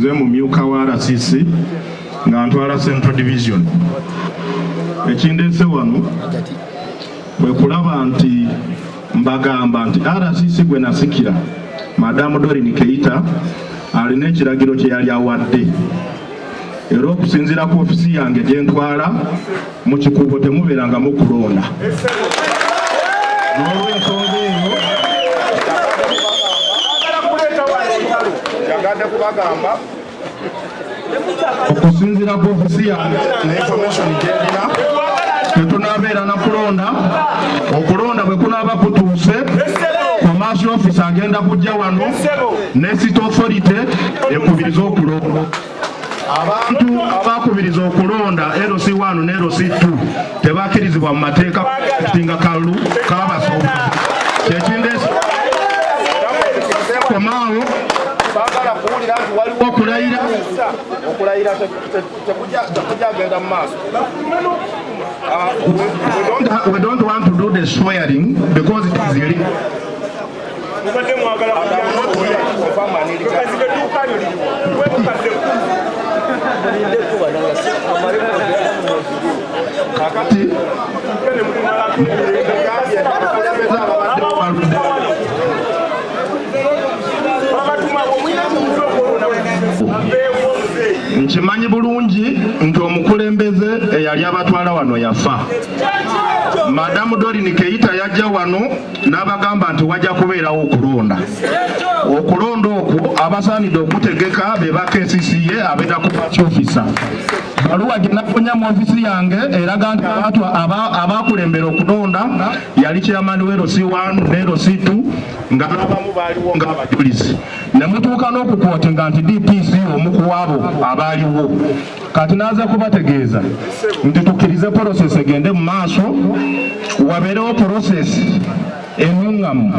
Nze mumyuka wa RCC nga ntwala Central Division. Ekindeese wano kwe kulaba nti mbagamba nti RCC gwe nasikira, Madamu Doreen Keita, alina ekiragiro kye yali awadde, era okusinziira ku ofisi yange gye ntwala mu Kikuubo temubeerangamu kulonda. N'olwensonga eyo Njagadde kubagamba okusinziira ku ofisi yange ne information gyendina, tetunabeera na kulonda. Okulonda bwe kunaaba kutuuse, commercial office agenda kujja wano ne city authority ekubiriza okulonda. Abantu abakubiriza okulonda LC1 ne LC2 tebakkirizibwa mu mateeka kutinga kalulu kabasuubuzi. Kyekindeese komaawo. Saagala kuwulira nti waliwo okulayira. Okulayira tekujagenda mu maaso. We don't want to do the swearing because it is illegal. Mubadde mwagala kazika edduuka lyo liriwo webukadde 10. Kakati Ne mutumalako emirembe. Baludde. Babatuma omulina kimuze okwolona aveewo omuzeeyi. Nkimanyi bulungi nti omukulembeze eyali abatwala wano yafa. Madamu Doreen Keita yajja wano n'abagamba nti wajja kubeerawo okulonda. Okulonda okwo abasaanidde okutegeka be ba KCCA abeera ku party officer. Baluwa gye nafunya mu ofisi yange eraga nti abantu abakulembera okulonda yali chairman wa LC1 ne LC2, nga n'abamu baaliwo ng'abajulizi, ne mutuuka n'okukwotinga nti DPC omu ku abo abaaliwo. Kati naaza kubategeeza nti tukkirize process egende mu maaso, wabeerewo process enuŋŋamu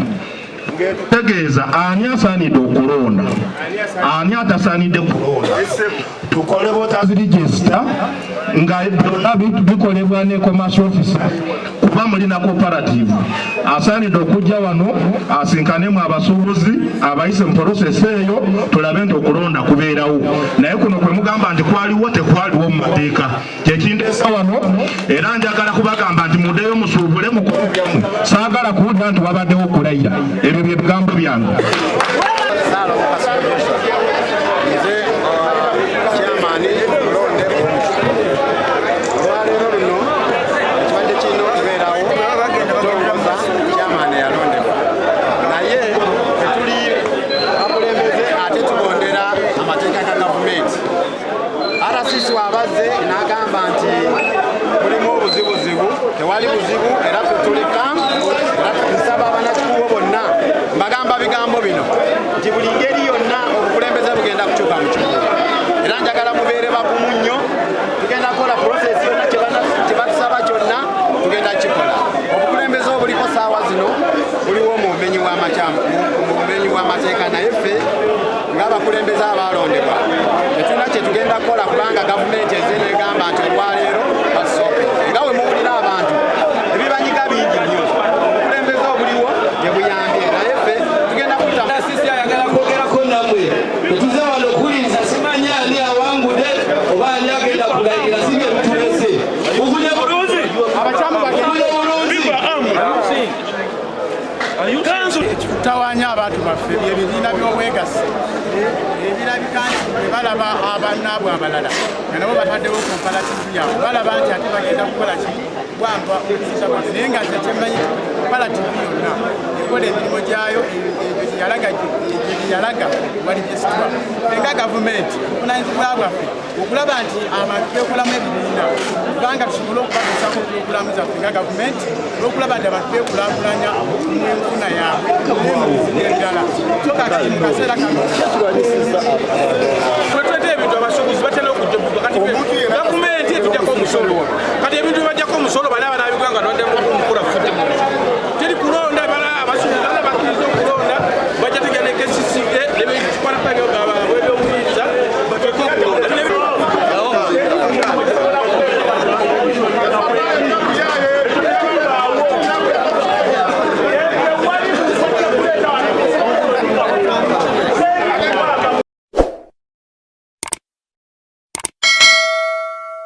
ng'etutegeeza ani asaanidde okulonda, ani atasaanidde kulonda. Tukole voters register nga byonna bikolebwa ne commercial officer, kuba mulina cooperative. Asaanidde okujja wano asinkanemu abasuubuzi abayise mu process eyo, tulabe nti okulonda kubeerawo. Naye kuno kwe mugamba nti kwaliwo, tekwaliwo mu mateeka. Kyekindeesa wano, era njagala kubagamba nti muddeyo musuubule, mukole byammwe. Saagala kuwulira nti wabaddewo okulayira. Ebyo bye bigambo byange. Saalongo Kasule Joshua, nze chairman omulonde omufu. Olwaleero luno ekibadde kirina okubeerawo kutongoza chairman eyalondebwa, naye tetuli bakulembeze ate tugondera amateeka ga gavumenti. RCC wabazze n'agamba nti mulimu obuzibuzibu, tewali buzibu, era ffe tuleka. Era nsaba abanakikubo bonna, mbagamba bigambo bino nti buli ngeri yonna obukulembeze bugenda kukyuka mu Kikuubo, era njagala mubeere bagumu nnyo. Tugenda kukola process yonna, kye batusaba kyonna tugenda kukikola. Obukulembeze obuliko saawa zino buliwo mu bumenyi bw'amateeka, naye ffe ng'abakulembeze abalondebwa tetulina kye tugenda kukola, kubanga gavumenti ezze negamba nti olwaleero basooke. Nga we muwulira abantu ebibanyiga bingi nnyo, obukulembeze obuliwo tebuyambye, naye ffe tugenda kuyita. Sisi ayagala kwogerako nammwe. Tetuze wano okuwuliriza simanyi ani awangudde oba ani agenda kulayira, si bye bitulese. Mufunye bulungi, mufunye bulungi. Ekitawanya abantu baffe byebibiina by'obwegassi ebirabika nti bwe balaba abannaabwe abalala nga nabo bataddewo cooperative yaabwe, balaba nti ate bagenda kukola ki? Bwamba obuyinza bwaffe. Naye nga nze kyemmanyi, cooperative yonna ekola emirimu gyayo egyo gyeyalaga walijisitwa. Ffe nga gavumenti, obuvunanyizibwa bwaffe okulaba nti abantu bekolamu ebibiina, kubanga tusobole okubatuusako pulogulaamu zaffe nga gavumenti, n'okulaba nti abantu bekulaakulanya mu nfuna yaabwe n'emubizibu ebirala. So kati mu kaseera kano Twetweta ebintu, abasuubuzi batera okujja okugwa. Kati gavumenti etujjako omusolo. Kati ebintu bibajjako omusolo, bali abanabigwa nga twadde.